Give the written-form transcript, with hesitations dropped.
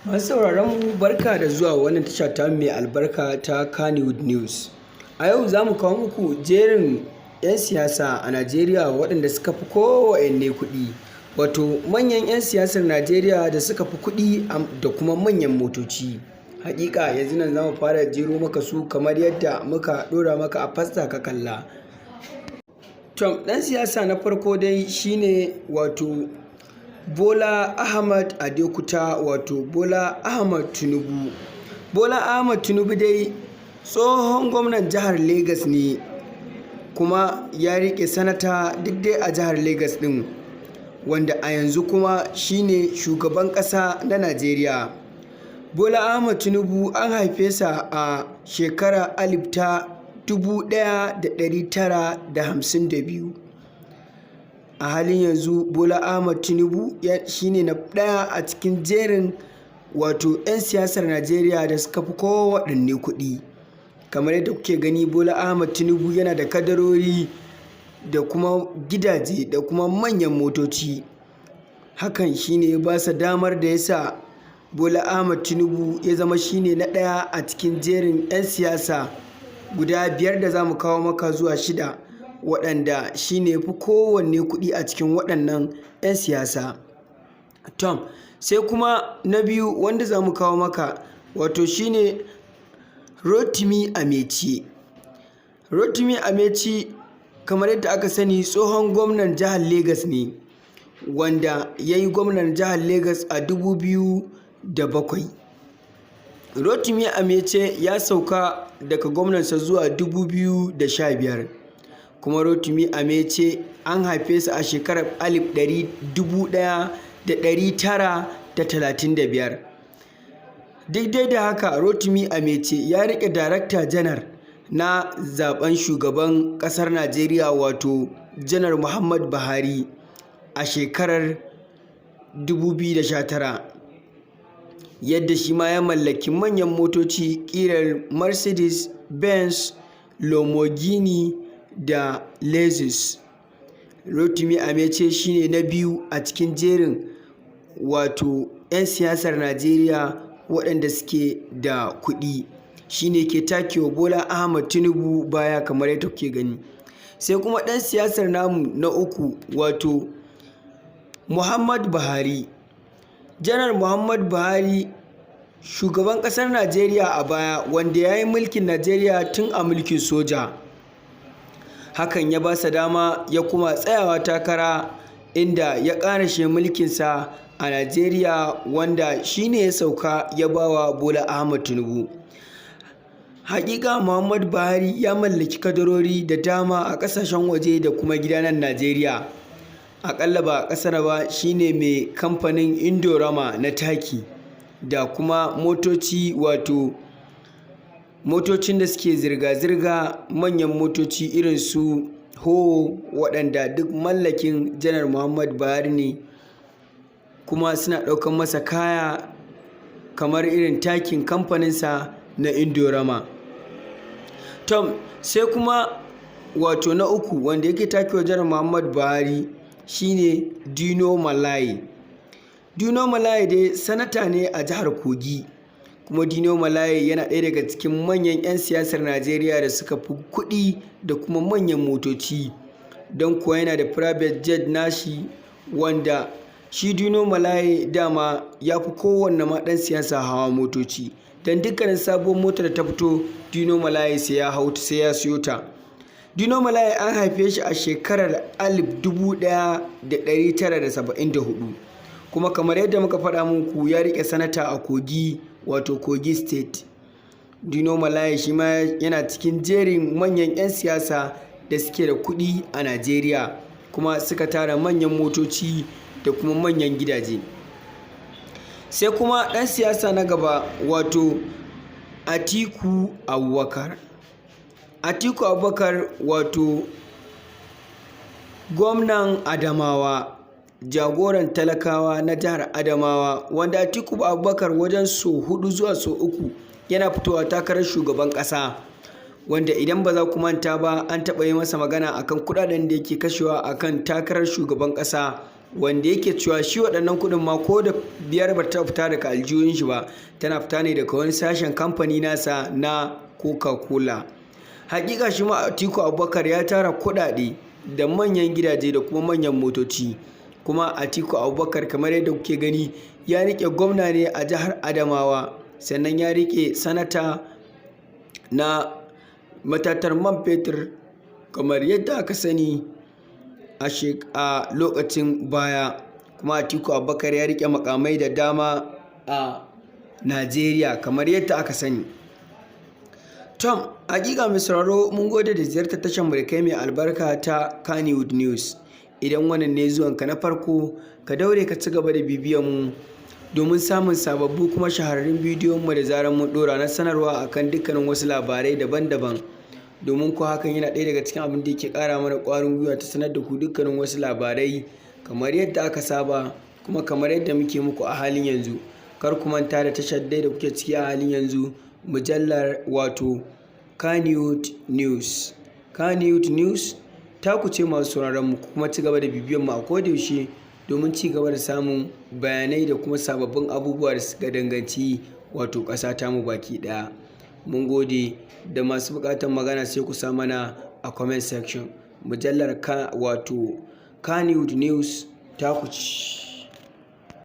Masu sauraron mu, barka da zuwa wannan tasha ta mai albarka ta Kannywood News. A yau za mu kawo muku jerin 'yan siyasa a Najeriya waɗanda suka fi kowanne kuɗi. Wato manyan 'yan siyasar Najeriya da suka fi kuɗi da kuma manyan motoci. Hakika yanzu nan za mu fara jero maka su kamar yadda muka ɗora maka a fasta ka kalla. Tom, ɗan siyasa na farko dai shine wato Bola Ahmad Adeokuta, wato Bola Ahmad Tinubu. Bola Ahmad Tinubu dai tsohon gwamnan jihar Legas ne, kuma ya riƙe sanata duk dai a jihar Legas ɗin, wanda a yanzu kuma shine shugaban ƙasa na Najeriya. Bola Ahmad Tinubu an haife sa a shekarar 1952. A halin yanzu Bola Ahmad Tinubu shine na ɗaya a cikin jerin wato 'yan siyasar Najeriya da suka fi kowaɗanne kuɗi. Kamar yadda kuke gani, Bola Ahmad Tinubu yana da kadarori da kuma gidaje da kuma manyan motoci. Hakan shine ya ba sa damar da ya sa Bola Ahmad Tinubu ya zama shine na ɗaya a cikin jerin 'yan siyasa guda biyar da za mu kawo maka zuwa shida, waɗanda shine ya fi kowanne kuɗi a cikin waɗannan 'yan siyasa. Tom, sai kuma na biyu wanda za mu kawo maka, wato shine Rotimi Amaechi. Rotimi Amaechi, kamar yadda aka sani, tsohon gwamnan jihar Legas ne, wanda ya yi gwamnan jihar Legas a 2007. Rotimi Amaechi ya sauka daga gwamnansa zuwa 2015. Kuma Rotimi Amaechi an haife sa a shekarar 1935. Duk dai da haka, Rotimi Amaechi ya riƙe Darakta Janar na zaben shugaban ƙasar Najeriya, wato Janar Muhammadu Buhari, a shekarar 2019, yadda shi ma ya mallaki manyan motoci ƙirar Mercedes Benz, Lamborghini da Lexus. Rotimi Amaechi shine na biyu a cikin jerin wato 'yan siyasar Najeriya waɗanda suke da kuɗi. Shine ke takewa Bola Ahmad Tinubu baya, kamar yadda kuke gani. Sai kuma ɗan siyasar namu na uku, wato Muhammad Buhari. Janar Muhammad Buhari, shugaban ƙasar Najeriya a baya, wanda ya yi mulkin Najeriya tun a mulkin soja. Hakan ya ba sa dama ya kuma tsayawa takara, inda ya ƙarashe mulkinsa a Najeriya, wanda shi ne ya sauka ya ba wa Bola Ahmad Tinubu. Hakika Muhammadu Buhari ya mallaki kadarori da dama a ƙasashen waje da kuma gida nan Najeriya. Aƙalla ba a ƙasar ba, shine mai kamfanin Indorama na taki da kuma motoci, wato motocin da suke zirga-zirga, manyan motoci irin su Howo, waɗanda duk mallakin Janar Muhammadu Buhari ne, kuma suna ɗaukan masa kaya kamar irin takin kamfaninsa na Indorama. Tom, sai kuma wato na uku wanda yake takewa Janar Muhammadu Buhari shine Dino Melaye. Dino Melaye dai sanata ne a jihar Kogi, kuma Dino Melaye yana ɗaya daga cikin manyan 'yan siyasar Najeriya da suka fi kuɗi da kuma manyan motoci. Don kuwa yana da private jet nashi, wanda shi Dino Melaye dama ya fi kowanne ma ɗan siyasa hawa motoci. Don dukkanin sabuwar motar da ta fito, Dino Melaye sai ya hau, sai ya siyo ta. Dino Melaye an haife shi a shekarar 1974, kuma kamar yadda muka faɗa muku, ya riƙe sanata a Kogi, wato Kogi State. Dino Melaye shi ma yana cikin jerin manyan 'yan siyasa da suke da kuɗi a Najeriya, kuma suka tara manyan motoci da kuma manyan gidaje. Sai kuma ɗan siyasa na gaba, wato Atiku Abubakar. Atiku Abubakar, wato gwamnan Adamawa, jagoran talakawa na jihar Adamawa, wanda Atiku Abubakar wajen so hudu zuwa so uku yana fitowa takarar shugaban ƙasa, wanda idan ba za ku manta ba, an taɓa yi masa magana akan kuɗaɗen da yake kashewa akan takarar shugaban ƙasa, Wanda yake cewa shi waɗannan kuɗin ma ko da biyar ba ta fita daga aljihun shi ba, tana fita ne daga wani sashen kamfani nasa na Coca-Cola. Hakika shi ma Atiku Abubakar ya tara kuɗaɗe da manyan gidaje da kuma manyan motoci. Kuma Atiku Abubakar, kamar yadda kuke gani, ya riƙe gwamna ne a jihar Adamawa, sannan ya riƙe sanata na matatar man fetur, kamar yadda aka sani a lokacin baya. Kuma Atiku Abubakar ya riƙe makamai da dama a Najeriya, kamar yadda aka sani. Tom, hakika mai sauraro, mun gode da ziyartar tashar mu da kai mai albarka ta Kannywood News. Idan wannan ne zuwanka na farko, ka daure ka ci gaba da bibiyan mu domin samun sababbu kuma shahararrun bidiyon mu da zarar mun dora na sanarwa akan dukkanin wasu labarai daban-daban. Domin ko hakan yana ɗaya daga cikin abin da yake ƙara mana ƙwarin gwiwa ta sanar da ku dukkanin wasu labarai kamar yadda aka saba, kuma kamar yadda muke muku a halin yanzu. Kar ku manta da tashar dai da kuke ciki a halin yanzu, mujallar wato Kannywood News. Kannywood News ta ku ce, masu sauraron mu, kuma ci gaba da bibiyan mu a kodayaushe domin ci gaba da samun bayanai da kuma sababbin abubuwa da suka danganci wato ƙasa tamu baki ɗaya. Mun gode. Da masu buƙatar magana, sai ku sa mana a comment section. Mujallar ka wato Kannywood News ta ku ci.